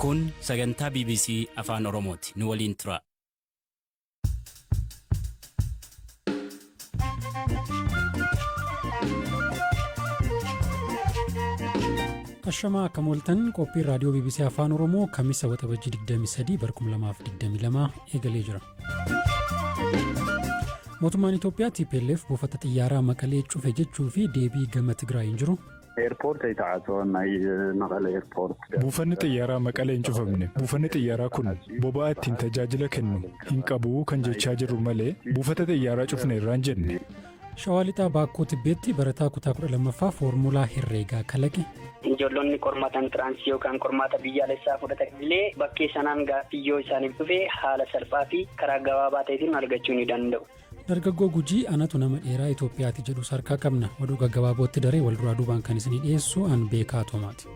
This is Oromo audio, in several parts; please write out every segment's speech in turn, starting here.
Kun sagantaa BBC Afaan Oromooti. Nu waliin turaa. Ashamaa akkam ooltan qophiin raadiyoo BBC Afaan Oromoo Kamisa Waxabajjii 23 bara 2022 eegalee jira. Mootummaan Itoophiyaa TPLF buufata xiyyaaraa Maqalee cufe jechuu fi deebii gama Tigraayiin jiru. ኤርፖርት ኣይተዓፀወን ናይ መቐለ ኤርፖርት። Buufanni xiyyaaraa Maqalee hin cufamne. Buufanni xiyyaaraa kun boba'aa ittiin tajaajila kennu hin qabu kan jechaa jirru malee buufata xiyyaaraa cufne irraa hin jenne. Shawaa Lixaa Baakkoo Tibbeetti barataa kutaa 12ffaa foormulaa herreegaa kalaqe. Ijoollonni qormaata intiraansii yookaan qormaata biyyaalessaa fudhatan illee bakkee sanaan gaaffii yoo isaaniif dhufe haala salphaa fi karaa gabaabaa ta'eetiin argachuu ni danda'u. Dargaggoo Gujii anatu nama dheeraa Itoophiyaati jedhus harkaa qabna. Oduu gaggabaabootti daree wal duraa duubaan kan isinii dhiyeessu an Beekaa Toomaati.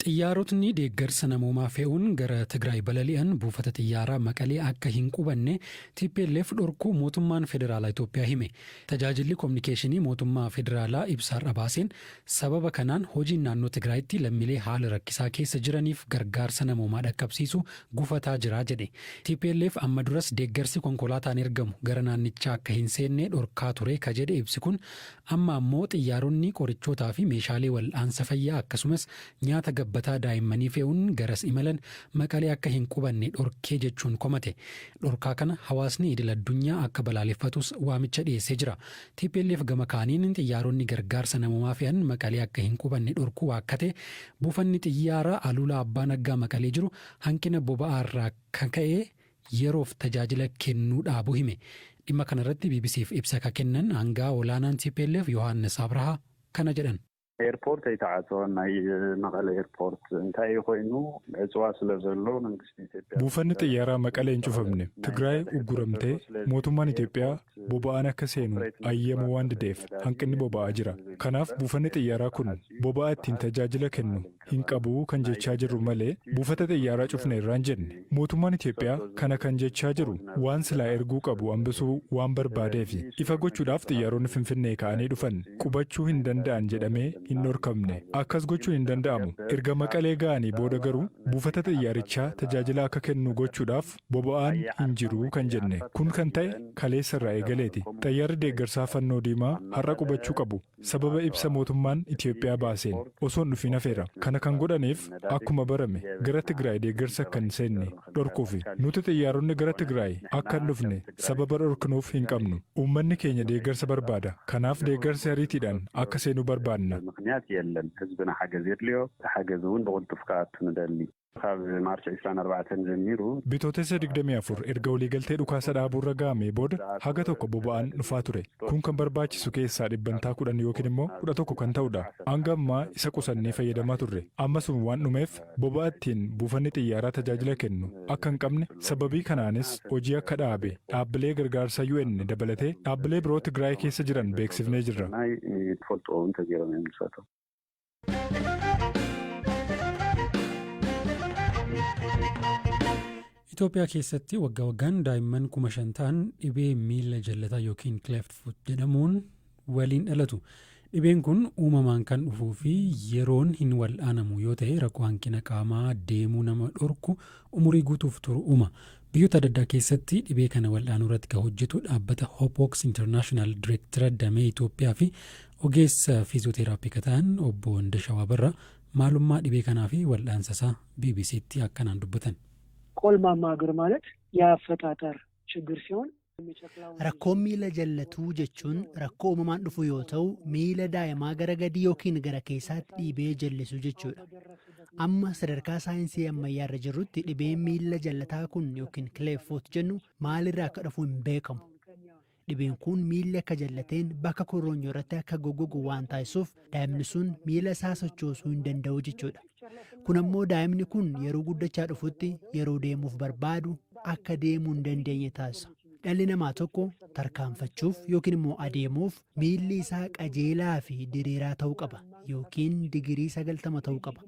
Xiyyaarotni deeggarsa namoomaa fe'uun gara Tigraay balali'an buufata xiyyaaraa Maqalee akka hin qubanne tplf dhorkuu mootummaan federaalaa Itoophiyaa hime. Tajaajilli Kominikeeshinii mootummaa federaalaa ibsa har'a baaseen sababa kanaan hojiin naannoo Tigraayitti lammilee haala rakkisaa keessa jiraniif gargaarsa namoomaa dhaqqabsiisu gufataa jira jedhe. Tplf amma duras deeggarsi konkolaataan ergamu gara naannichaa akka hin seenne dhorkaa ture ka jedhe ibsi kun Amma ammoo xiyyaaronni qorichootaa fi meeshaalee wal'aansa fayyaa akkasumas nyaata gabbataa daa'immanii fe'uun garas imalan Maqalee akka hin qubanne dhorkee jechuun komate. Dhorkaa kana hawaasni idil-addunyaa akka balaaleffatus waamicha dhiyeessee jira. Tplf gama kaaniin xiyyaaronni gargaarsa namoomaa fe'an Maqalee akka hin qubanne dhorkuu waakkate. Buufanni xiyyaara Aluulaa Abbaa Naggaa Maqalee jiru hanqina boba'aarraa kan ka'e yeroof tajaajila kennuu dhaabuu hime. Dhimma kanarratti BBCf ibsa ka kennan aanga'aa olaanaan tplf Yohaannis Abrahaa kana jedhan. ኤርፖርት ኣይተዓፀወን ናይ መቐለ ኤርፖርት እንታይ እዩ ኮይኑ ዕፅዋ ስለ ዘሎ መንግስቲ ኢትዮጵያ Buufanni xiyyaaraa Maqalee hin cufamne. Tigraay ugguramtee mootummaan Itoophiyaa boba'aan akka seenu ayyamuu waan dideef hanqinni boba'aa jira. Kanaaf buufanni xiyyaaraa kun boba'aa ittiin tajaajila kennu hin qabu kan jechaa jirru malee buufata xiyyaaraa cufneerra hin jenne. Mootummaan Itoophiyaa kana kan jechaa jiru waan silaa erguu qabu hambisuu waan barbaadeefi. Ifa gochuudhaaf xiyyaaronni Finfinnee ka'anii dhufan qubachuu hin danda'an jedhamee hin dhorkamne. Akkas gochuun hin danda'amu. Erga Maqalee ga'anii booda garuu buufata xiyyaarichaa tajaajila akka kennu gochuudhaaf boba'aan hin jiru kan jenne. Kun kan ta'e kaleessa irraa eegaleeti. Xayyaarri deeggarsaa Fannoo Diimaa har'a qubachuu qabu sababa ibsa mootummaan Itoophiyaa baaseen osoo hin dhufiin hafeera. Kana kan godhaniif akkuma barame gara Tigraay deeggarsi akka hin seenne dhorkuufi. Nuti xiyyaaronni gara Tigraay akka hin dhufne sababa dhorkinuuf hin qabnu. Uummanni keenya deeggarsa barbaada. Kanaaf deeggarsi ariitiidhaan akka seenu barbaadna. ምኽንያት የለን። ህዝብና ሓገዝ የድልዮ፣ እቲ ሓገዝ እውን ብቕልጡፍ ክኣቱ ንደሊ። ካብ ማርች 24 ጀሚሩ። Bitootessa 24 erga waliigaltee dhukaasa dhaabuurra ga'amee booda haga tokko boba'aan dhufaa ture. Kun kan barbaachisu keessaa dhibbantaa 10 yookiin immoo 11 kan ta'udha. Hanga ammaa isa qusannee fayyadamaa turre. Amma sun waan dhumeef boba'aa ittiin buufanni xiyyaaraa tajaajila kennu akka hin qabne sababii kanaanis hojii akka dhaabe dhaabbilee gargaarsaa UN dabalatee dhaabbilee biroo Tigraay keessa jiran beeksifnee jirra. Itoophiyaa keessatti waggaa waggaan daa'imman 5,000 ta'an dhibee miila jallataa yookiin cleft foot jedhamuun waliin dhalatu. Dhibeen kun uumamaan kan dhufuu fi yeroon hin wal'aanamu yoo ta'e rakkoo hanqina qaamaa deemuu nama dhorku umurii guutuuf turu uuma. Biyyoota adda addaa keessatti dhibee kana wal'aanuu irratti kan hojjetu dhaabbata Hopeworks International Direektara damee Itoophiyaa fi ogeessa fiiziyooteeraappii kan ta'an obbo Indashaw Abarraa maalummaa dhibee kanaa fi wal'aansa isaa BBCtti akkanaan dubbatan. ቆልማማ እግር ማለት የአፈጣጠር ችግር ሲሆን Rakkoon miila jallatuu jechuun rakkoo uumamaan dhufu yoo ta'u, miila daa'imaa gara gadii yookiin gara keessaatti dhiibee jallisuu jechuudha. Amma sadarkaa saayinsii ammayyaa irra jirrutti dhibeen miila jallataa kun yookiin cleft foot jennu maalirraa akka dhufu hin beekamu. Dhibeen kun miilli akka jallateen bakka koronyoo irratti akka goggogu waan taasisuuf daa'imni sun miila isaa sochoosuu hin danda'u jechuudha. Kun ammoo daa'imni kun yeroo guddachaa dhufutti yeroo deemuuf barbaadu akka deemuu hin dandeenye taasisa. Dhalli namaa tokko tarkaanfachuuf yookiin immoo adeemuuf miilli isaa qajeelaa fi diriiraa ta'uu qaba yookiin digirii 90 ta'uu qaba.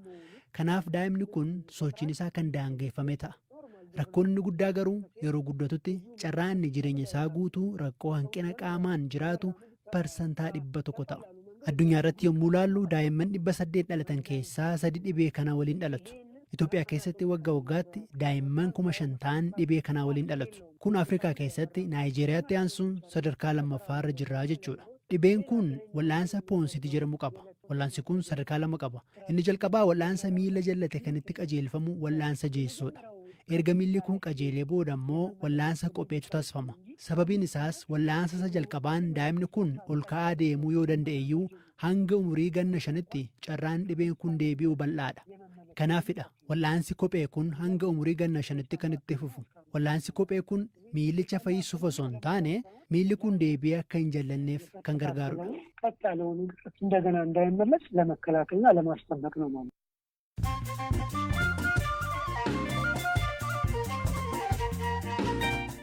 Kanaaf daa'imni kun sochiin isaa kan daangeffame ta'a. Rakkoon inni guddaa garuu yeroo guddatutti carraa inni jireenya isaa guutuu rakkoo hanqina qaamaan jiraatu 100% ta'a. Addunyaa irratti yommuu ilaallu, daa'imman 800 dhalatan keessaa sadi dhibee kana waliin dhalatu. Itoophiyaa keessatti waggaa waggaatti daa'imman 5,000 ta'an dhibee kanaa waliin dhalatu. Kun Afrikaa keessatti Naayijeeriyaatti aansuun sadarkaa lammaffaarra jirraa jechuudha. Dhibeen kun wal'aansa Ponseti jedhamu qaba. Wal'aansi kun sadarkaa lama qaba. Inni jalqabaa wal'aansa miila jallate kan itti qajeelfamu wal'aansa jeessoodha. Erga miilli kun qajeelee booda immoo wal'aansa kopheetu taasifama. Sababiin isaas wal'aansa isa jalqabaan daa'imni kun ol ka'aa deemuu yoo danda'e iyyuu, hanga umurii ganna 5tti carraan dhibeen kun deebi'uu bal'aadha. Kanaafidha wal'aansi kophee kun hanga umurii ganna 5tti kan itti fufu. Wal'aansi kophee kun miillicha fayyisuuf osoo hin taane, miilli kun deebi'ee akka hin jallanneef kan gargaarudha. ቀጥ ያለውን እግር እንደገና እንዳይመለስ ለመከላከልና ለማስጠበቅ ነው ማለት ነው።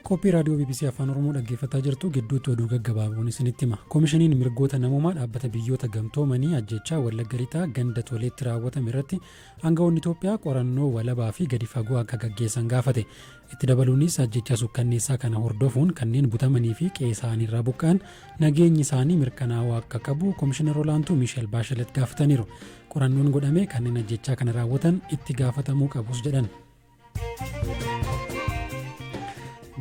Qophii raadiyoo BBC Afaan Oromoo dhaggeeffataa jirtu. Gidduutti oduu gaggabaaboon isinitti hima. Koomishiniin mirgoota namoomaa Dhaabbata Biyyoota Gamtoomanii ajjechaa Wallagga Lixaa ganda Toleetti raawwatame irratti aangawoonni Itoophiyaa qorannoo walabaa fi gadi fagoo akka gaggeessan gaafate. Itti dabaluunis ajjechaa sukkanneessaa kana hordofuun kanneen butamanii fi qe'ee isaaniirraa buqqa'an nageenyi isaanii mirkanaa'uu akka qabu Koomishinar olaantuu Miisheel Baashelet gaafataniiru. Qorannoon godhame kanneen ajjechaa kana raawwatan itti gaafatamuu qabus jedhan.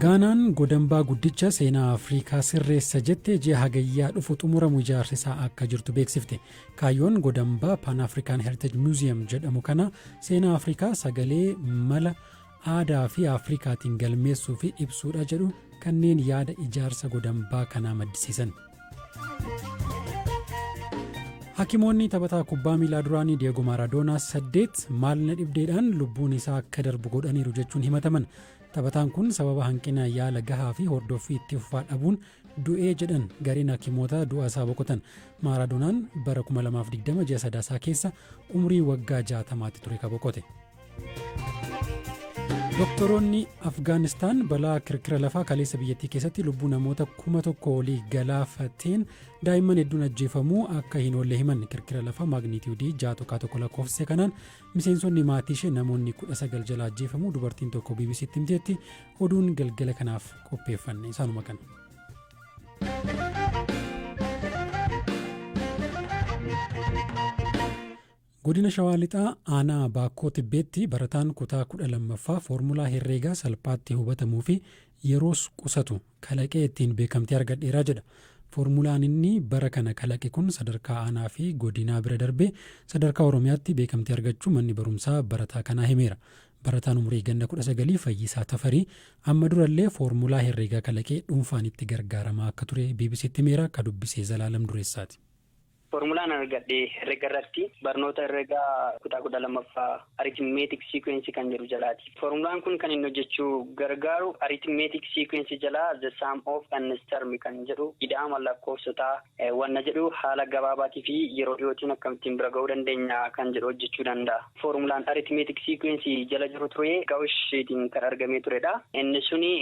Gaanaan godambaa guddicha seenaa Afrikaa sirreessa jette ji'a Hagayyaa dhufu xumuramu ijaarsisaa akka jirtu beeksifte. Kaayyoon godambaa Pan African Heritage Museum jedhamu kana seenaa Afrikaa sagalee, mala aadaa fi Afrikaatiin galmeessuu fi ibsuudha jedhu kanneen yaada ijaarsa godambaa kanaa maddisiisan. Hakimoonni taphataa kubbaa miilaa duraanii Diego Maaradoonaa saddeet maal na dhibdeedhaan lubbuun isaa akka darbu godhaniiru jechuun himataman. Taphataan kun sababa hanqina yaala gahaa fi hordoffii itti fufaa dhabuun du'ee jedhan gareen hakimoota du'a isaa boqotan. Maaradoonaan bara 2020 ji'a Sadaasaa keessa umurii waggaa 60tti ture ka boqote. Doktoroonni Afgaanistaan balaa kirkira lafaa kaleessa biyyattii keessatti lubbuu namoota 1,000 olii galaafateen daa'imman hedduun ajjeefamuu akka hin oolle himan. Kirkira lafaa maagniitiyuudii 6.1 lakkoofsise kanaan miseensonni maatii ishee namoonni 19 jala ajjeefamuu dubartiin tokko BBCtti himteetti. Oduun galgala kanaaf qopheeffanne isaanuma kana. Godina Shawaa Lixaa aanaa Baakkoo Tibbeetti barataan kutaa 12ffaa foormulaa herreegaa salphaatti hubatamuu fi yeroos qusatu kalaqee ittiin beekamtii argadheeraa jedha. Foormulaan inni bara kana kalaqe kun sadarkaa aanaa fi godinaa bira darbee sadarkaa Oromiyaatti beekamtii argachuu manni barumsaa barataa kanaa himeera. Barataan umurii ganna 19 Fayyisaa Tafarii amma durallee foormulaa herreegaa kalaqee dhuunfaan itti gargaaramaa akka ture BBCtti himeera. Ka dubbisee Zalaalam Dureessaati. Foormulaan argadhe herrega irratti, barnoota herregaa kutaa 12ffaa arithmetic sequence kan jedhu jalaati. Foormulaan kun kan inni hojjechuu gargaaru arithmetic sequence jalaa the sum of nth term kan jedhu, ida'ama lakkoofsotaa wanna jedhu haala gabaabaatii fi yeroo dhiyootiin akkamittiin bira ga'uu dandeenya kan jedhu hojjechuu danda'a. Foormulaan arithmetic sequence jala jiru ture Gaussiitiin kan argamee turedha. Inni suni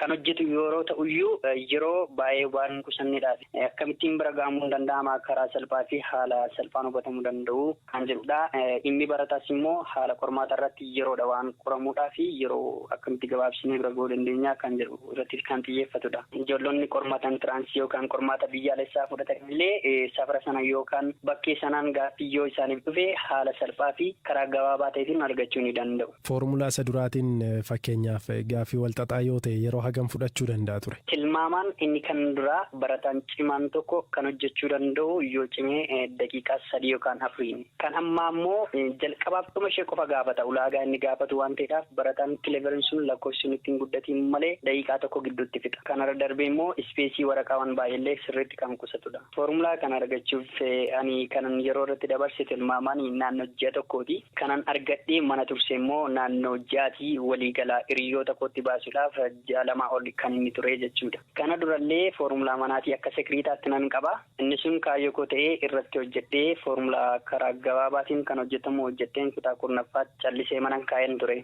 kan hojjetu yeroo ta'uyyuu yeroo baay'ee waan qusanneedhaaf akkamittiin bira ga'amuu hin danda'ama karaa salphaa fi haala salphaan hubatamuu danda'u kan jedhudha. Dhimmi barataas immoo haala qormaata irratti yeroodha waan qoramuudhaa fi yeroo akkamitti gabaabsinee bira ga'uu dandeenya kan jedhu irratti kan xiyyeeffatudha. Ijoollonni qormaata entrance yookaan qormaata biyyaalessaa fudhatan illee safara sana yookaan bakkee sanaan gaaffii yoo isaaniif dhufe haala salphaa fi karaa gabaabaa ta'eetiin argachuu ni danda'u. Foormulaa isa duraatiin, fakkeenyaaf, gaaffii walxaxaa yoo ta'e yeroo hagam fudhachuu danda'a ture? Tilmaamaan inni kan duraa barataan cimaan tokko kan hojjechuu danda'u yoo cimee daqiiqaa 3 yookaan 4n. Kan ammaa immoo jalqabaaf dhuma ishee qofa gaafata. Ulaagaa inni gaafatu waan ta'eedhaaf barataan cleveriin sun lakkoofsi sun ittiin guddatiin malee daqiiqaa tokko gidduutti fixa. Kanarra darbee immoo space waraqaawwan baay'eellee sirriitti kan qusatudha. Foormulaa kana argachuuf ani kanan yeroo irratti dabarse tilmaamaan naannoo ji'a tokkooti. Kanan argadhee mana turse immoo naannoo ji'aatii. Waliigalaa hiriyoota kootti baasuudhaaf ji'a 2 ol kan inni ture jechuudha. Kana durallee foormulaa manaatii akka secretaatti nan qaba. Inni sun kaayyoo koo ta'ee irratti hojjedhee foormulaa karaa gabaabaatiin kan hojjetamu hojjedheen kutaa 10ffaatti callisee manan kaa'een ture.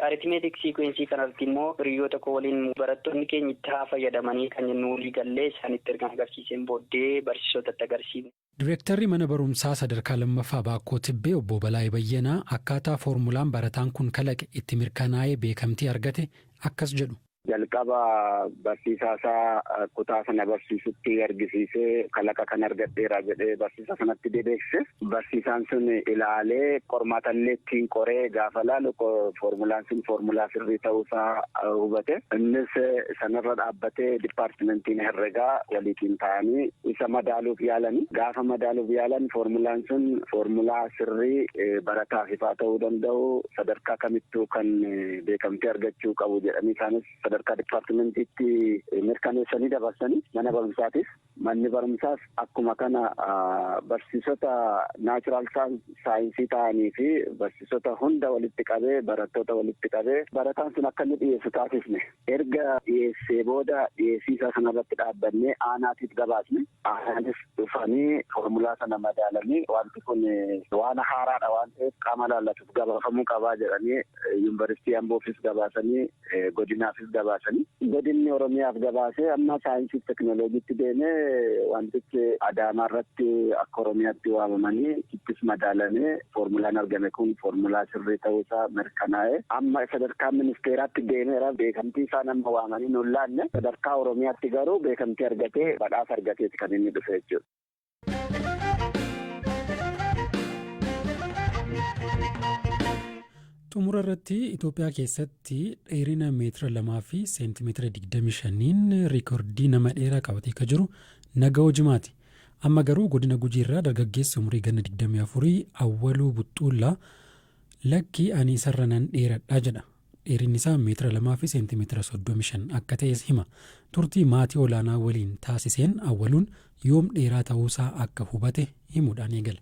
Arithmetic sequence kanarratti immoo hiriyoota koo waliin barattoonni keenya itti haa fayyadamanii kan jennu walii gallee isaanitti erga agarsiiseen booddee barsiisotatti agarsiifne. Direektarri mana barumsaa sadarkaa lammaffaa Baakkoo Tibbee obbo Balaayii Bayyanaa akkaataa foormulaan barataan kun kalaqe itti mirkanaa'ee beekamtii argate akkas jedhu. Jalqaba barsiisaa isaa kutaa sana barsiisutti argisiisee kalaqa kan argadheera jedhee barsiisaa sanatti beeksise. Barsiisaan sun ilaalee qormaatallee ittiin qoree gaafa laalu foormulaan sun foormulaa sirrii ta'uusaa hubate. Innis sanarra dhaabbatee dipaartimentiin herregaa waliitiin ta'anii isa madaaluuf yaalani. Gaafa madaaluuf yaalan foormulaan sun foormulaa sirrii barataaf ifaa ta'uu danda'u sadarkaa kamittuu kan beekamtii argachuu qabu jedhanii isaanis sadarkaa dipaartimentiitti mirkaneessanii dabarsanii mana barumsaatiif. Manni barumsaas akkuma kana barsiisota naachuraal saayinsii ta'anii fi barsiisota hunda walitti qabee barattoota walitti qabee barataan sun akka inni dhiyeessu taasisne. Erga dhiyeessee booda dhiyeessiisaa sanarratti dhaabbannee aanaatiif gabaasne. Aanaanis dhufanii foormulaa sana madaalanii wanti kun waan haaraadha waan ta'eef qaama laallatuuf gabaafamuu qabaa jedhanii yuunivarsiitii Amboofis gabaasanii godinaafis gabaasanii godinni Oromiyaaf gabaasee amma saayinsiif teknooloojiitti deemee wantichi Adaamaa irratti akka Oromiyaatti waamamanii ittis madaalamee foormulaan argame kun foormulaa sirrii ta'uusaa mirkanaa'e amma sadarkaa ministeeraatti deemeera beekamtii isaan amma waamanii nu laanne sadarkaa Oromiyaatti garuu beekamtii argatee badhaasa argateeti kan inni dhufe jechuudha. Xumura irratti Itoophiyaa keessatti dheerina meetira 2 fi seentimeetira 25n riikordii nama dheeraa qabatee kan jiru Nagawoo Jimaati. Amma garuu godina Gujii irraa dargaggeessi umurii ganna 24 Awwaluu Buxxuullaa lakkii ani isarra nan dheeradha jedha. Dheerinni isaa meetira 2 fi seentimeetira 35 akka ta'es hima. Turtii maatii olaanaa waliin taasiseen Awwaluun yoom dheeraa ta'uusaa akka hubate himuudhaan eegala.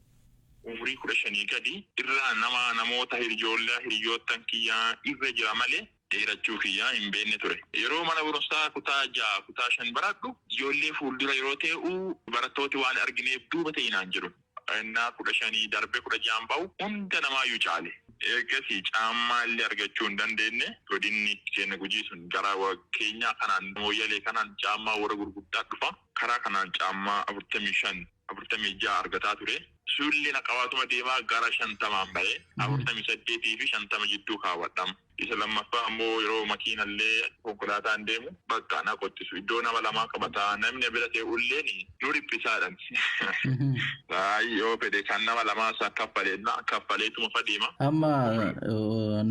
Umurii 15 gadi irraa nama namoota ijoollee hiriyoottan kiyyaa irra jira malee dheerachuu kiyyaa hin beekne ture. Yeroo mana barumsaa kutaa 6 kutaa 5 baradhu ijoollee fuuldura yeroo tee'u barattooti waan argineef duuba te'i naan jedhu. Ennaa 15 darbee 16n bahu hunda namaayyuu caale. Ergasii caammaallee argachuu hin dandeenne. Godinni keenna Gujii sun gara keenyaa kanaan Mooyyalee kanaan caammaa warra gurguddaa dhufa. Karaa kanaan caammaa 45, 46 argataa ture. Suullee na qabaatuma deemaa gara 50n bahe. 48 fi 50 jidduu kaawwadha. Isa lammaffaa ammoo yeroo makiinallee konkolaataan deemu bakka na qottisu. Iddoo nama lamaa qabata. Namni na bira tee'ulleen nu dhiphisaadhan. Yoo fedhe kan nama lamaa san kaffaleenna kaffaleetuma fa deema. Amma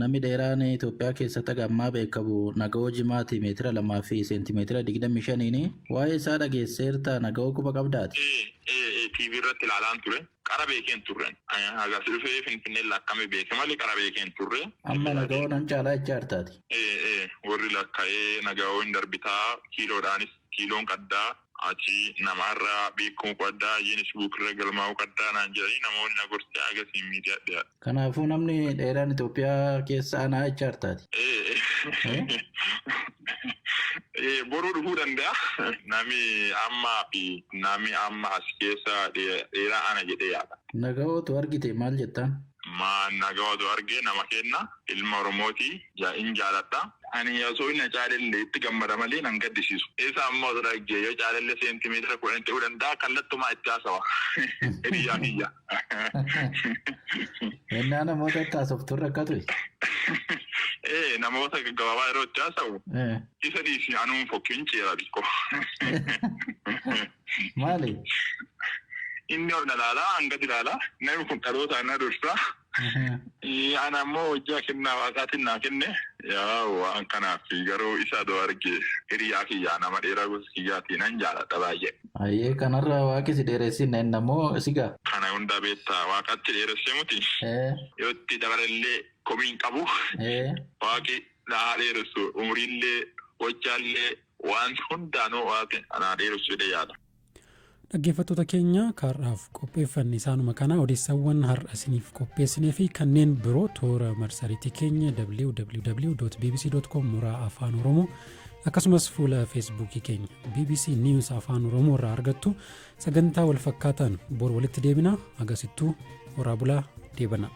namni dheeraan Itoophiyaa keessatti haga ammaa beekamu Nagawoo Jimaati meetira 2 fi seentimeetira 25n. Waa'ee isaa dhageesseertaa? Nagawoo quba qabdaati? Ee TV irratti ilaalaan ture. Qara beekee hin turre. Haga asi dhufee Finfinneen laakkame beeke malee qara beekee hin turre. Amma Nagawoo nan caalaa jechaa jirtaati? Ee warri lakka'ee Nagawoo hin darbitaa kiiloodhaanis kiiloon qaddaa ati namaarraa beekamuu qaddaa Guinness Book irra galmaa'uu qaddaa naan jedhanii namoonni na gorsee hagasiin miidiyaa dhiyaadhe. Kanaafuu namni dheeraan Itoophiyaa keessa anaa jechaa jirtaati? Ee boruu dhufuu danda'a. Nami ammaa fi nami amma as keessa dheeraa ana jedhee yaada. Nagawootu argite maal jettaan? Maan Nagawootu arge nama keenna ilma Oromooti in jaaladha. Ani osoo inni na caalellee itti gammada malee nan gaddisiisu. Isa amma osoo dhagge yoo caalellee seentimeetira 10 ta'uu danda'a kallattumaa itti haasawa. Hiriyyaa kiyya. Ennaa namoota itti haasoftu hin rakkatu. Ee namoota gaggabaabaa yeroo itti haasa'u isa dhiisi anuun fokkiin ceera xiqqoo. Maali? Inni ol na ilaalaa hangati ilaalaa namni kun dhalootaan na dursa. Ana ammoo hojjaa kennaa waaqaatiin naa kenne. Yaa waan kanaaf garuu isa adoo arge hiriyaa kiyyaa nama dheeraa gosa kiyyaatii nan jaaladha baay'ee. Ayyee kanarra waaqi si dheeressin enna moo si ga'a? Kana hundaa beektaa waaqatti dheeressee muti. Yoo itti dabalellee komii hin qabu. Waaqi na haa dheeressu umriillee hojjaallee waan hundaanuu waaqi na haa dheeressu jedhee yaada. Dhaggeeffattoota keenya kaarraaf qopheeffanne isaanuma kana. Odeessawwan har'a isiniif qopheessinee fi kanneen biroo toora marsariitii keenya www.bbc.com muraa afaan Oromoo akkasumas fuula Feesbuukii keenya BBC News Afaan Oromoo irraa argattu. Sagantaa wal fakkaataan bor walitti deebina. Agasittuu horaa bulaa deebanaa.